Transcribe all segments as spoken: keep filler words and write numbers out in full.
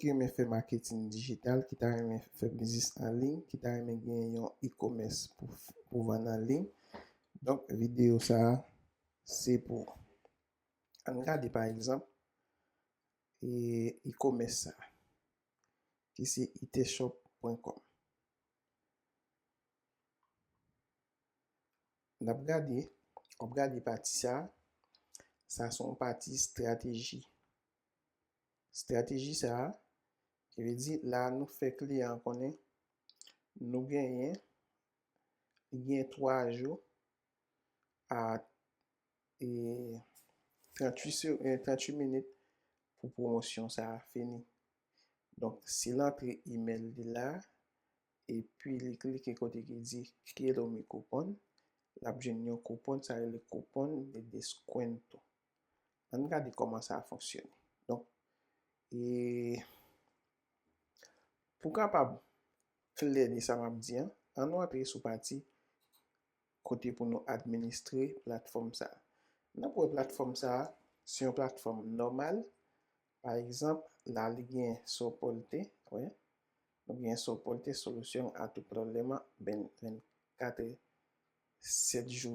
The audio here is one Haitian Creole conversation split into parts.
ki renmen fè maketin dijital, ki ta renmen fè biznis an liy, ki ta renmen gen yon e-commerce pou, pou vann an liy. Donk, videyo sa a, se pou ou. Ann gade, pa egzanp, e, e-commerce sa a, ki se iteshop pwen kòm. N ap gade, w ap gade pati sa a, sa se yon pati estrateji. Estrateji sa a, ki vle di la nou fè kliyan an konnen nou genyen, li gen twa jou a, e, tranntuit se-, e, tranntuit minit pou pwomosyon sa a fini. Donk, si l antre imèl li la, epi li klike kote ki di Quiero mi cupón, l ap jwenn yon koupon, sa rele koupon de descuento. Ann gade kòman sa fonksyone. Donk, e, pou kapab klè de sa m ap di an, ann nou antre sou pati kote pou nou administre platfòm sa a. N ap wè platfòm sa a, se yon platfòm nòmal. Pa egzanp, la li gen soporte, wè. Nou gen soporte, solución a tu problema, ven-, vennkat è, sèt jou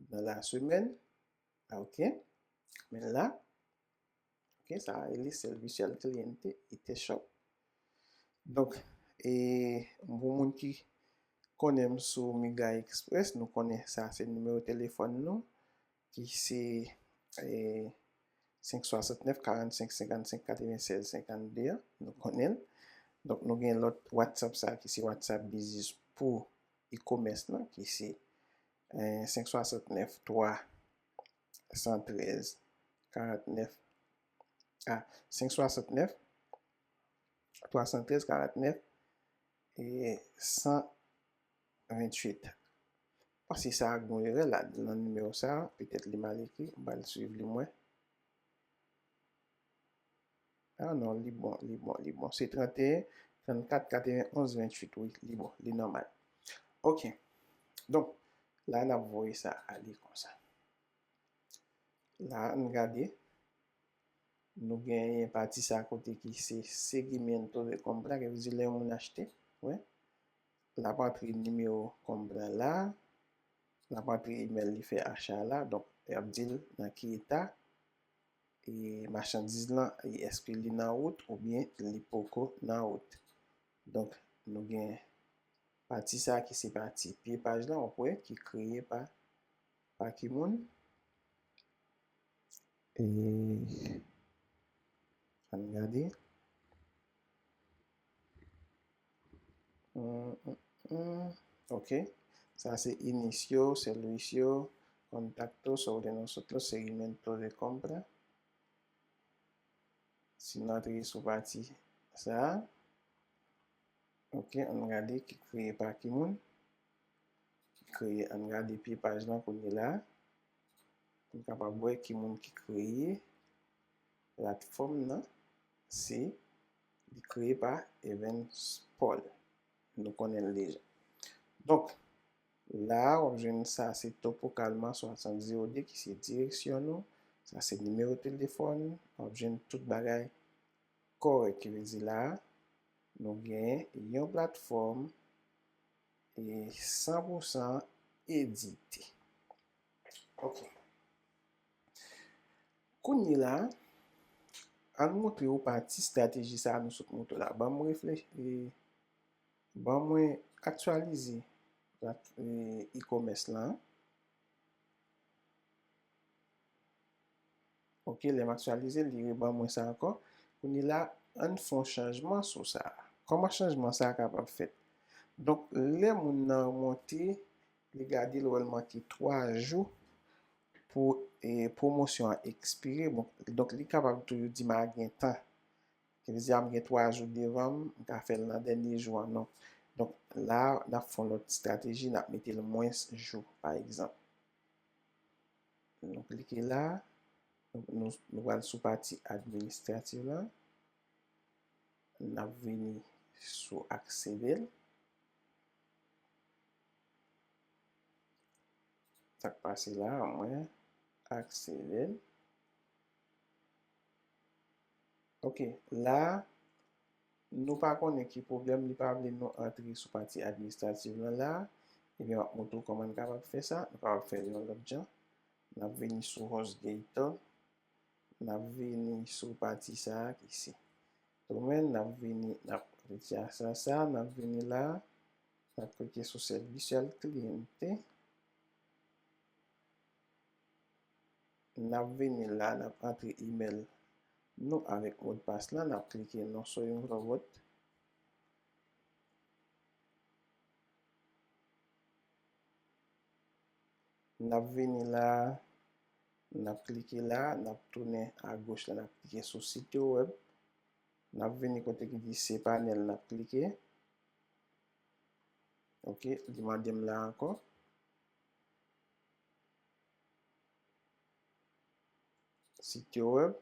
nan la semèn. Ok. Men la, ok, sa a rele servicio al cliente iteshop. Donk, e, pou moun ki konnen m sou Miga Express, nou konnen sa se nimewo telefòn nou, ki se, e, senk swasantnèf, karannsenk, senkannsèk, katrevennsèz, senkannde an, nou konnen l. Donk, nou gen lòt WhatsApp sa ki se WhatsApp Business pou e-commerce lan, ki se, e, senk swasantnèf, twa san trèz, karantnèf, a, senk swasantnèf, twa san trèz, karantnèf, e san venntuit. Panse sa a gen yon erè la, nan nimewo sa a, petèt li mal ekri, m pral swiv li mwen. Ah non, li bon, li bon, li bon. Se trannteyen, trannkat, katrevenonz, venntuit, wi, li bon, li nòmal. Ok. Donk, la n ap voye sa ale konsa. La, ann gade. Nou genyen pati sa kote ki se seguimiento de compra, ki vle di lè yon moun achte, wi. L ap antre nimewo compra la, l ap antre imèl li fè acha la, donk, y ap di l nan ki eta, e, machandiz lan, e, èske li nan wout oubyen li poko nan wout. Donk, nou gen pati sa ki se pati pye paj lan, w ap wè, ki kreye pa, pa ki moun. E, ann gade. Hmm, hmm, hmm. Ok. Sa se inicio, servicio, contacto sobre nosotros, seguimiento de compra. Si n antre sou pati sa a, ok, ann gade ki kreye pa ki moun. Ki kreye, ann gade pye paj lan kounye la a. Pou n kapab wè ki moun ki kreye platfòm nan. Se, li kreye pa Evans Paul. Nou konnen l deja. Donk, la a, w ap jwenn sa, se Topo Calma swasant zewo de ki se direksyon nou. Sa se nimewo telefòn. W ap jwenn tout bagay kòrèk, ki vle di la a, nou gen yon platfòm e san pou san edite. Ok. Kounye la, ann montre w pati estrateji sa a nou sot montre w la. Ban m reflechi, ban mwen aktyalize plat-, e, e-commerce lan. Ok, lè m aktyalize, li reban mwen sa ankò. Kounye la, ann fè yon chanjman sou sa a. Kòman chanjman sa a kapab fèt? Donk, lè moun nan remonte, li gade, l wè l manke twa jou pou, e, pwomosyon an ekspire. Bon, donk, li kapab toujou di m a gen tan. Ki vle di a m gen twa jou devan m, m ka fè l nan dènye jou an, non. Donk, la, n ap fè yon lòt estrateji, n ap mete l mwens jou, pa egzanp. Nou klike la, nou, nou, nou pral sou pati administratif la. N ap vini sou akseve l. Sa k pase la, mwen akseve l. Ok, la, nou pa konnen ki pwoblèm, li pa vle nou antre sou pati administrativ lan la, ebyen, m ap montre w kòman n kapab fè sa. Nou kapab fè l yon lòt jan. N ap vini sou HostGator. N ap vini sou pati sa a ki se domain. N ap vini, n ap retire sa, sa, n ap vini la, n ap klike sou Servicio al Cliente. N ap vini la, n ap antre email nou avèk modpas lan, n ap klike non Soyunglowot. N ap vini la, n ap klike la, n ap tounen agoch la, n ap klike sou sityo wèb. N ap vini kote ki di cPanel, n ap klike. Ok, li mande m la ankò. Sityo wèb,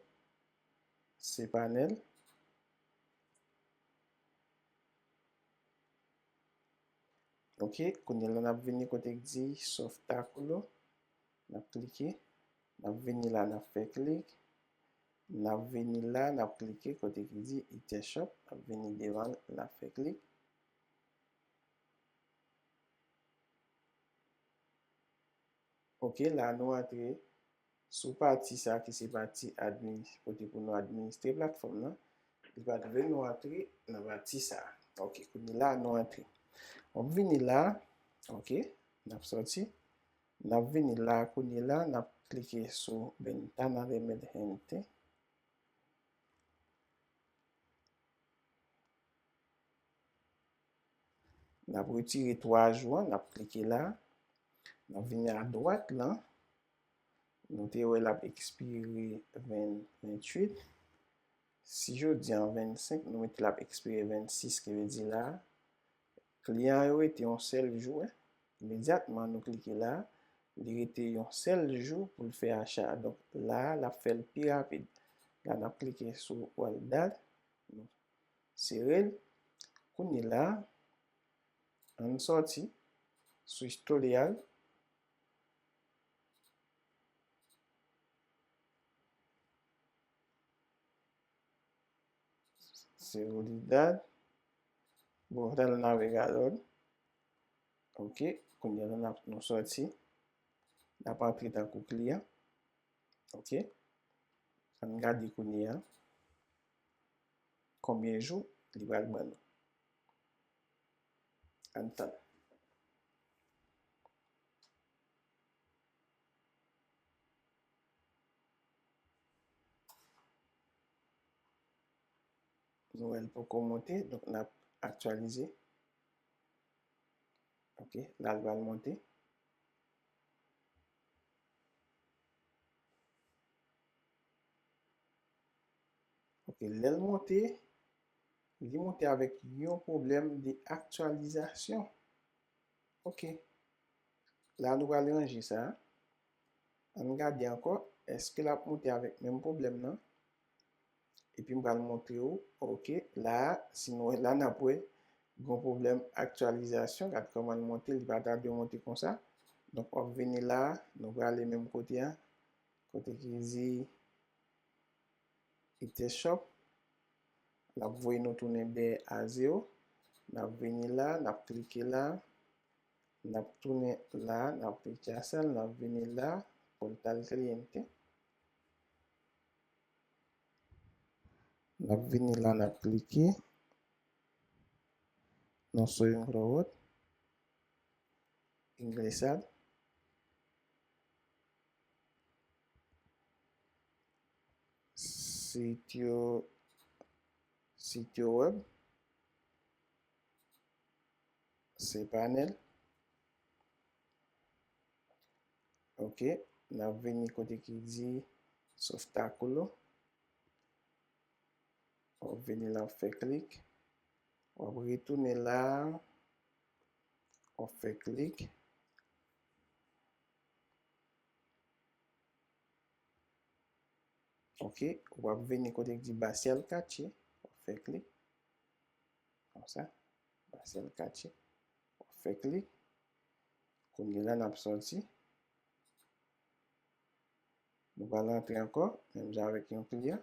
cPanel. Ok, kounye a la n ap vini kote k di Softaculo, n ap klike, n ap vini la, n ap fè klik, n ap vini la, n ap klike kote ki di Ethershop, n ap vini devan l, n ap fè klik. Ok, la nou antre sou pati sa ki se pati admin, kote pou nou administre platfòm nan. Li pa t vle nou antre nan pati sa. Ok, kounye la nou antre. W ap vini la, ok, n ap sòti. N ap vini la, kounye la, n ap klike sou Ventana de Emergente. N ap retire twa jou an, n ap klike la. N ap vini adwat lan. Nou te wè l ap ekspire ven, venntuit. Si jodi an vennsenk, nou mete l ap ekspire vennsis, ki vle di la, kliyan yo rete yon sèl jou, wi. Imedyatman nou klike la, li rete yon sèl jou pou l fè acha a. Donk, la a, l ap fè l pi rapid. La, n ap klike sou Guardar, nou sere l. Kounye la, ann sòti sou Historial. Seguridad. Borrar el navegador. Ok, kounye a la n ap, nou sòti. N ap antre tankou kliyan. Ok. Ann gade kounye a konbyen jou li pral ban nou. Ann tann. Nou wè l poko monte, donk n ap aktyalize. Ok, la l pral monte. Ok, lè l monte, li monte avèk yon pwoblèm de aktyalizasyon. Ok. La, nou pral ranje sa. Ann gade ankò, èske l ap monte avèk menm pwoblèm nan? Epi m pral montre w, ok, la a, si nou wè la, n ap wè gon pwoblèm aktyalizasyon. Gad kòman l monte, li pa ta dwe monte konsa. Donk, w ap vini la, nou prale menm kote a, kote ki di Ethershop. L ap voye nou tounen dèyè a zewo. N ap vini la, n ap klike la, n ap tounen la, n ap rechase l, n ap vini la, Portal Cliente. N ap vini la, n ap klike nan Soyunglowot, Ingresar, sityo, sityo wèb, cPanel. Ok, n ap vini kote ki di Softaculo. W ap vini la, w ap fè klik. W ap retounen la, w ap fè klik. Ok, w ap vini kote ki di Bacial Cache, w ap fè klik. Konsa, Bacial Cache, w ap fè klik. Kounye la, n ap sòti. Nou pral antre ankò, menm jan avèk yon kliyan.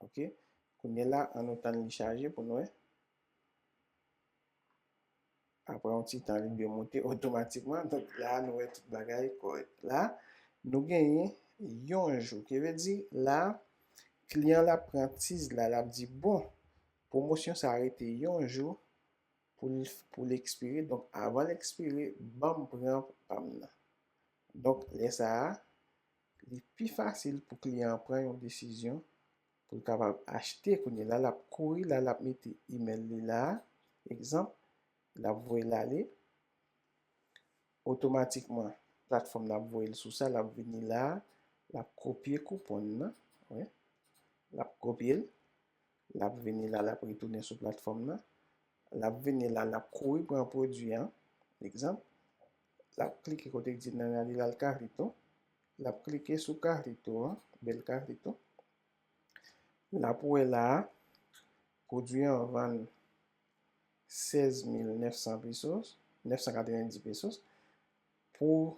Ok. Kounye la, an nou tann li chaje pou nou wè. Apre yon ti tan, li dwe monte otomatikman. Donk la, nou wè tout bagay kòrèk. La, nou genyen yon jou. Ki vle di, la, kliyan la pran tiz la, l ap di, bon, pwomosyon sa rete yon jou pou l, pou l ekspire. Donk, avan l ekspire, ban m pran pa m nan. Donk, lè sa a, li pi fasil pou kliyan an pran yon desizyon pou l kapab achte. Kounye la, l ap kouri la, l ap mete imèl li la, egzanp, l ap voye l ale. Otomatikman, platfòm nan ap voye l sou sa, l ap vini la, l ap kopye koupon nan, wi. L ap kopye l, l ap vini la, l ap retounen sou platfòm nan. L ap vini la, l ap kouri pran pwodui an. Egzanp, l ap klike kote k di nan rale l al Carrito. L ap klike sou Carrito an, bèl Carrito. L ap wè la a, pwodui an vann sèz mil nèf san pesos, nèf san katrevenndis pesos. Pou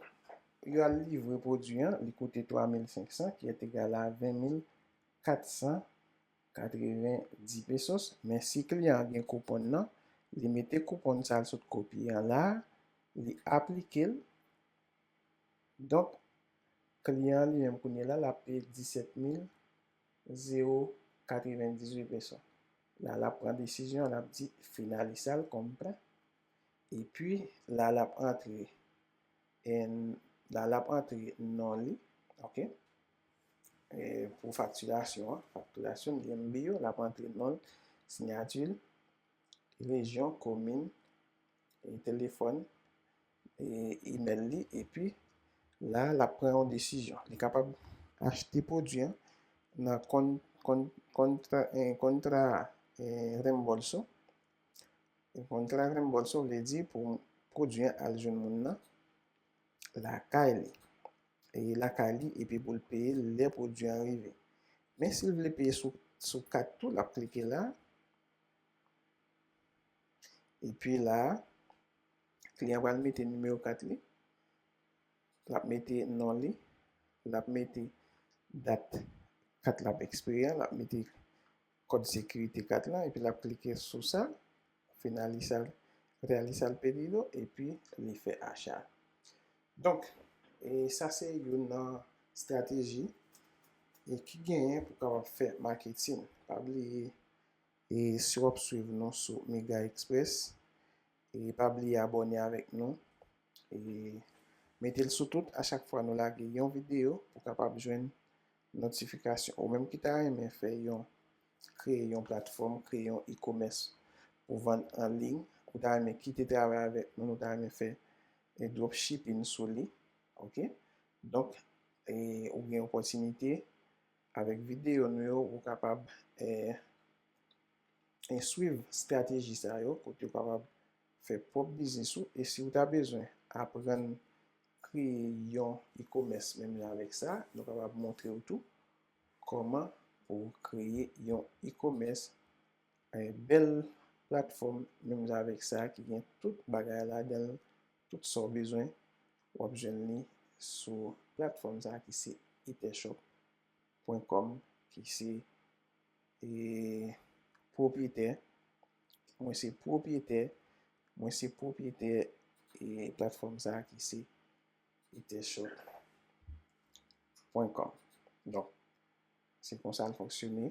yo al livre pwodui an, li koute twa mil senk san, ki est égal à ven mil kat san katrevenndis pesos. Men si kliyan an gen koupon nan, li mete koupon sa l sot kopye an la, li aplike l. Donk, kliyan an li menm kounye la, l ap peye disèt mil zewo katrevenndizwit peso. La, l ap pran desizyon, l ap di finalizar compra. Epi, la, l ap antre, en, la, l ap antre non li, ok? E pou faktirasyon an, faktirasyon li envio, l ap antre non l, siyati l, rejyon, komin, e telefòn, e imèl li, epi la, l ap pran yon desizyon. Li kapab achte pwodui an nan kon-, kon-, kontra, eh, kontra, eh, rembolso. E kontra rembolso vle di pou pwodui an al jwenn moun nan lakay li. E lakay li, epi pou l peye lè pwodui an rive. Men si l vle peye sou, sou kat tou, l ap klike la. Epi la, kliyan pral mete nimewo kat li, l ap mete non li, l ap mete dat kat la ap ekspire a, l ap mete kòd sekirite kat la, epi l ap klike sou sa, finalizar, realizar pedido, epi li fè acha. Donk, e sa se youn nan estrateji e ki genyen pou kapab fè maketin. Pa bliye, e si w ap swiv nou sou Mega Express, e pa bliye abòne avèk nou, e mete l sou tout a chak fwa nou lage yon videyo pou kapab jwenn notifikasyon. Ou menm ki ta renmen fè yon, kreye yon platfòm, kreye yon e-commerce pou vann an liy, ou ta renmen kite travay avèk nou, nou ta renmen fè, e, dropshipping sou li, ok? Donk, e, ou gen opòtinite avèk videyo nou yo, ou kapab, e, e swiv estrateji sa yo, kote w kapab fè pwòp biznis ou. E si w ta bezwen aprann kreye yon e-commerce menm jan avèk sa, nou kapab montre w tou kòman pou w kreye yon e-commerce, e, bèl platfòm menm jan avèk sa ki gen tout bagay ladan l, tout sa w bezwen, w ap jwenn li sou platfòm sa ki se ethershop pwen kòm, ki se, e, pwopyetè, mwen se pwopyetè, mwen se pwopyetè, e, platfòm sa ki se ethershop pwen kòm. Donk, se konsa l fonksyone.